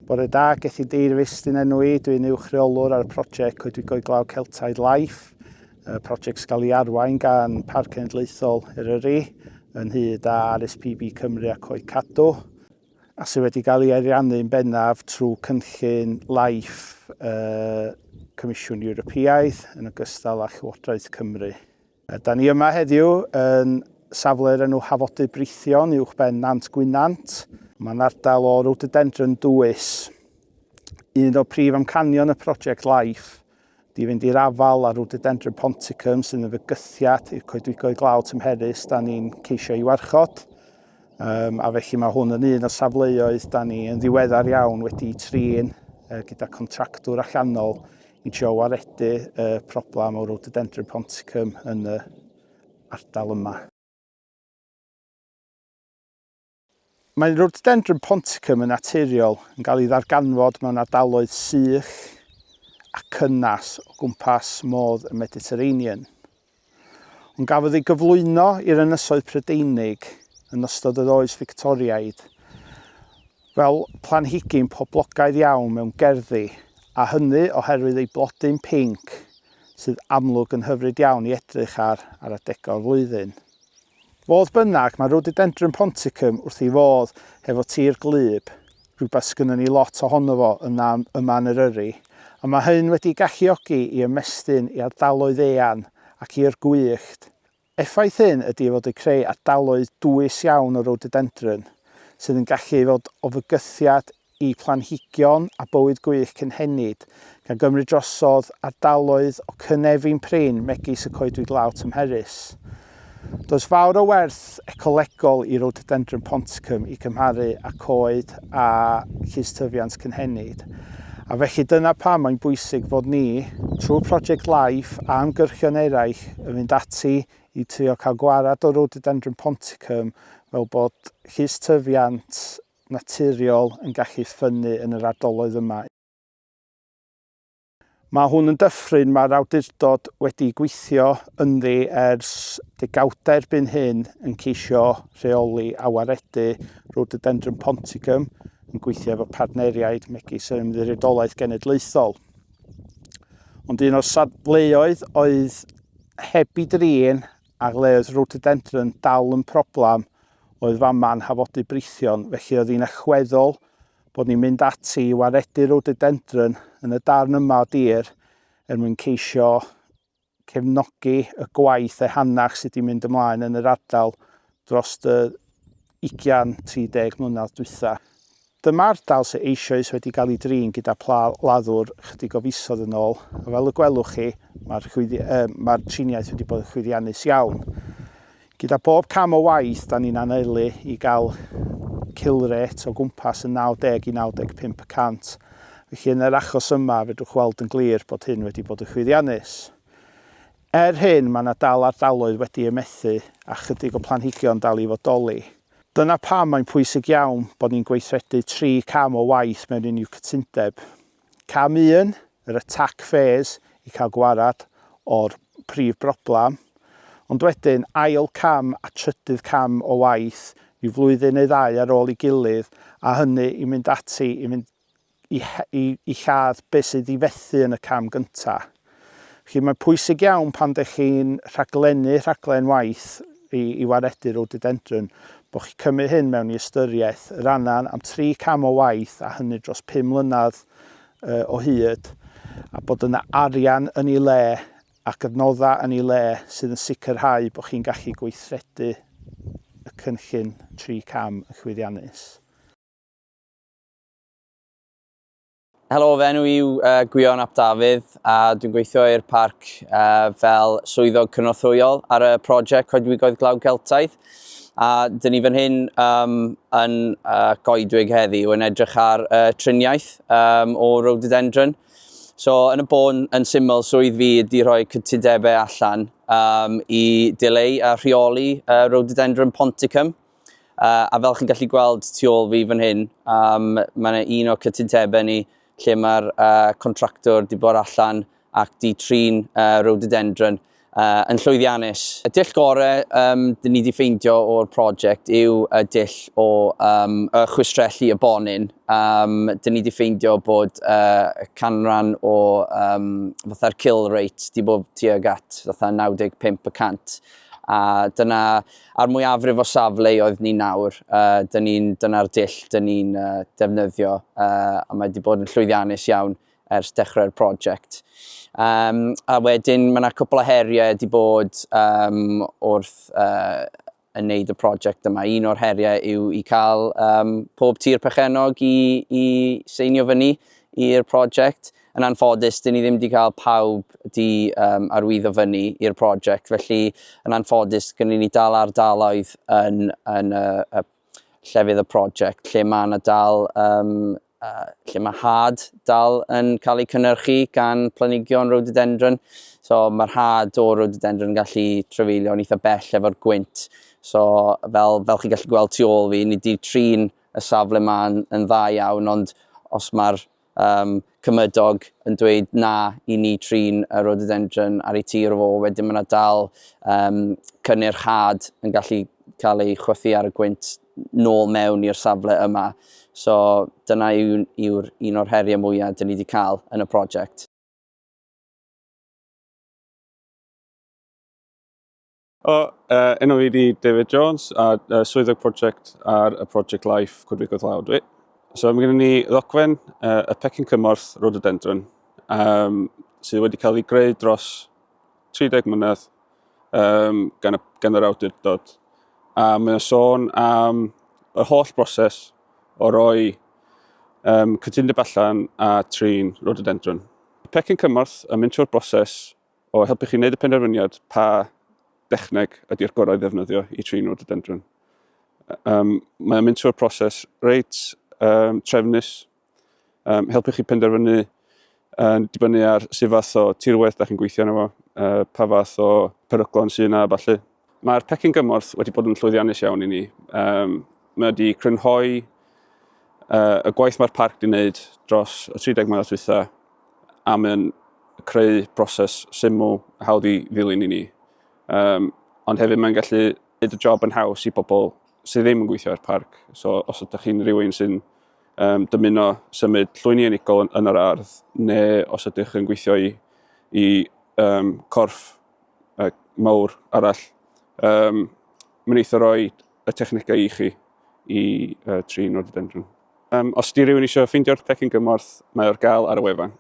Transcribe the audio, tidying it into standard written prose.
Bore da, Gethin Davies sy'n enw i, dwi'n uwch reolwr ar y prosiect Coedwigoedd Glaw Celtaidd Life, y prosiect sy'n cael ei arwain gan Parc Cenedlaethol Eryri, ynghyd â RSPB Cymru a Coed Cadw, a sydd wedi cael ei ariannu'n bennaf trwy cynllun Life y Comisiwn Ewropeaidd yn ogystal â Llywodraeth Cymru. Da ni yma heddiw yn safle'r enw Hafodydd Brithion uwchben Nant Gwynant. Mae'n ardal o rhododendron dwys. Un o prif amcanion y prosiect LIFE di fynd i'r afael â rhododendron ponticum sydd yn fygythiad i'r coedwigoedd glaw tymherus da ni'n ceisio i warchod. Um, a felly mae hwn yn un o safleoedd da ni yn ddiweddar iawn wedi trin uh, gyda contractwr allanol i trio waredu y problem o rhododendron ponticum yn y ardal yma. Mae rhododendron ponticum yn naturiol yn cael ei ddarganfod mewn ardaloedd sych a cynnes o gwmpas môr y Mediterranean. Ond gafodd ei gyflwyno i'r Ynysoedd Prydeinig yn ystod yr oes Fictoriaid fel planhigyn poblogaidd iawn mewn gerddi, a hynny oherwydd ei blodyn pinc sydd amlwg yn hyfryd iawn i edrych ar ar adegau o'r flwyddyn. Fodd bynnag, mae Rhododendron ponticum wrth ei fodd hefo tir gwlyb, rhywbeth sgynnon ni lot ohono fo yna yma yn Eryri, a mae hyn wedi galluogi i ymestyn i ardaloedd eang ac i'r gwyllt. Effaith hyn ydy ei fod yn creu ardaloedd dwys iawn o rhododendron, sydd yn gallu fod o fygythiad i planhigion a bywyd gwyllt cynhenid, gan gymryd drosodd ardaloedd o cynefin prin megis y coedwig law tymherus. Does fawr o werth ecolegol i Rhododendron ponticum i cymharu â coed a llystyfiant cynhenid, a felly dyna pam mae'n bwysig fod ni, trwy Project Life a ymgyrchion eraill, yn mynd ati i trio cael gwarad o Rhododendron ponticum fel bod llystyfiant naturiol yn gallu ffynnu yn yr ardaloedd yma. Mae hwn yn dyffryn mae'r awdurdod wedi gweithio ynddi ers degawdau erbyn hyn yn ceisio rheoli a waredu Rhododendron ponticum yn gweithio efo partneriaid megis yr Ymddiriedolaeth Genedlaethol. Ond un o'r safleoedd oedd heb i drin a lle oedd rhododendron dal yn problem oedd fama'n hafodi brithion, felly oedd hi'n allweddol bod ni'n mynd ati i waredu rhododendron yn y darn yma o dir er mwyn ceisio cefnogi y gwaith ehangach sydd wedi mynd ymlaen yn yr ardal dros y 20-30 mlynedd dwytha. Dyma ardal sydd eisoes wedi cael ei drin gyda pla laddwr chydig o fisoedd yn ôl, a fel y gwelwch chi, mae'r, chwyddi, uh, mae'r triniaeth wedi bod yn chwyddiannus iawn. Gyda bob cam o waith, da ni'n anelu i gael kill rate o gwmpas y 90 i 95 y cant. Felly yn yr achos yma, fedrwch weld yn glir bod hyn wedi bod yn chwyddiannus. Er hyn, mae yna dal ardaloedd wedi eu methu a chydig o planhigion dal i fodoli. Dyna pam mae'n pwysig iawn bod ni'n gweithredu tri cam o waith mewn unrhyw cytundeb. Cam un, yr attack phase, i cael gwarad o'r prif broblem. Ond wedyn, ail cam a trydydd cam o waith, rhyw flwyddyn neu ddau ar ôl ei gilydd, a hynny i mynd ati i fynd i, i, i lladd beth sydd i fethu yn y cam gyntaf. Felly mae'n pwysig iawn pan dych chi'n rhaglennu rhaglen waith i, i waredu rhododendron, bod chi'n cymryd hyn mewn i ystyriaeth, yr angen am tri cam o waith a hynny dros 5 mlynedd uh, o hyd, a bod yna arian yn ei le ac adnoddau yn ei le sydd yn sicrhau bod chi'n gallu gweithredu y cynllun tri cam yn llwyddiannus. Helo, fy enw i yw uh, Gwion ap Dafydd a dwi'n gweithio i'r parc uh, fel swyddog cynorthwyol ar y prosiect Coedwigoedd Glaw Celtaidd. A dyn ni fan hyn um, yn uh, goedwig heddiw yn edrych ar uh, triniaeth um, o rhododendron. So yn y bôn, yn syml, swydd fi ydy rhoi cytundebau allan um, i dileu a rheoli uh, rhododendron ponticum. Uh, a fel chi'n gallu gweld tu ôl fi fan hyn, um, mae yna un o'r cytundebau ni lle mae'r uh, contractwr di bod allan ac di trin uh, rhododendron. yn llwyddiannus. Y dull gorau um, dyn ni wedi ffeindio o'r prosiect yw y dull o um, y chwistrellu y bonyn. Um, dyn ni wedi ffeindio bod uh, canran o um, fatha'r kill rate di bod tuag at fatha 95%. A dyna, a'r mwyafrif o safleoedd ni nawr, uh, dyn ni'n, dyna'r dull dyn ni'n uh, defnyddio uh, a mae wedi bod yn llwyddiannus iawn ers dechrau'r prosiect. Um, a wedyn mae yna cwpl o heriau wedi bod um, wrth uh, yn neud y prosiect yma. Un o'r heriau yw i cael um, pob tir perchennog i, i seinio fyny i'r prosiect. Yn anffodus, dyn ni ddim wedi cael pawb di um, arwyddo fyny i'r prosiect, felly yn anffodus, gynnu ni dal ardaloedd yn, yn y, y llefydd y prosiect lle mae yna dal um, uh, lle mae had dal yn cael ei cynnyrchu gan planigion rhododendron. So mae'r had o rhododendron yn gallu trafeilio'n eitha bell efo'r gwynt. So fel, fel chi'n gallu gweld tu ôl fi, ni wedi trin y safle yma yn, yn dda iawn, ond os mae'r um, cymydog yn dweud na i ni trin y rhododendron ar ei tir fo, wedyn mae yna dal um, cynnyrch had yn gallu cael ei chwythu ar y gwynt nôl mewn i'r safle yma. So dyna yw'r yw un o'r heriau mwyaf dyn ni wedi cael yn y prosiect. O, uh, enw fi di David Jones a uh, swyddog prosiect ar y Project Life Coedwigoedd Law dwi. So mae gennym ni ddogfen uh, y pecyn cymorth rhododendron um, sydd wedi cael ei greu dros 30 mlynedd um, gan, y, gan yr awdurdod. A mae o'n sôn am yr holl broses o roi um, cytundeb allan a trin rhododendron. Y pecyn cymorth yn mynd trwy'r broses o helpu chi wneud y penderfyniad pa dechneg ydy'r gorau i ddefnyddio i trin rhododendron. Um, mae'n mynd trwy'r proses reit um, trefnus, um, helpu chi penderfynu yn dibynnu ar sut fath o tirwedd da chi'n gweithio arno fo, uh, pa fath o peryglon sydd yna a ballu. Mae'r pecyn gymorth wedi bod yn llwyddiannus iawn i ni. Um, mae wedi crynhoi uh, y gwaith mae'r parc wedi wneud dros y 30 mlynedd dwytha a mae'n creu broses syml, hawdd i ddilyn i ni. Um, ond hefyd mae'n gallu gwneud y job yn haws i bobl sydd ddim yn gweithio ar parc. So os ydych chi'n rhywun sy'n um, dymuno symud llwyni unigol yn, yn yr ardd, neu os ydych yn gweithio i, i um, corff uh, mawr arall, um, mae'n eitha roi y technegau i chi i uh, trin rhododendron. Um, os di rhywun eisiau ffeindio'r pecyn gymorth, mae o'r gael ar y wefan.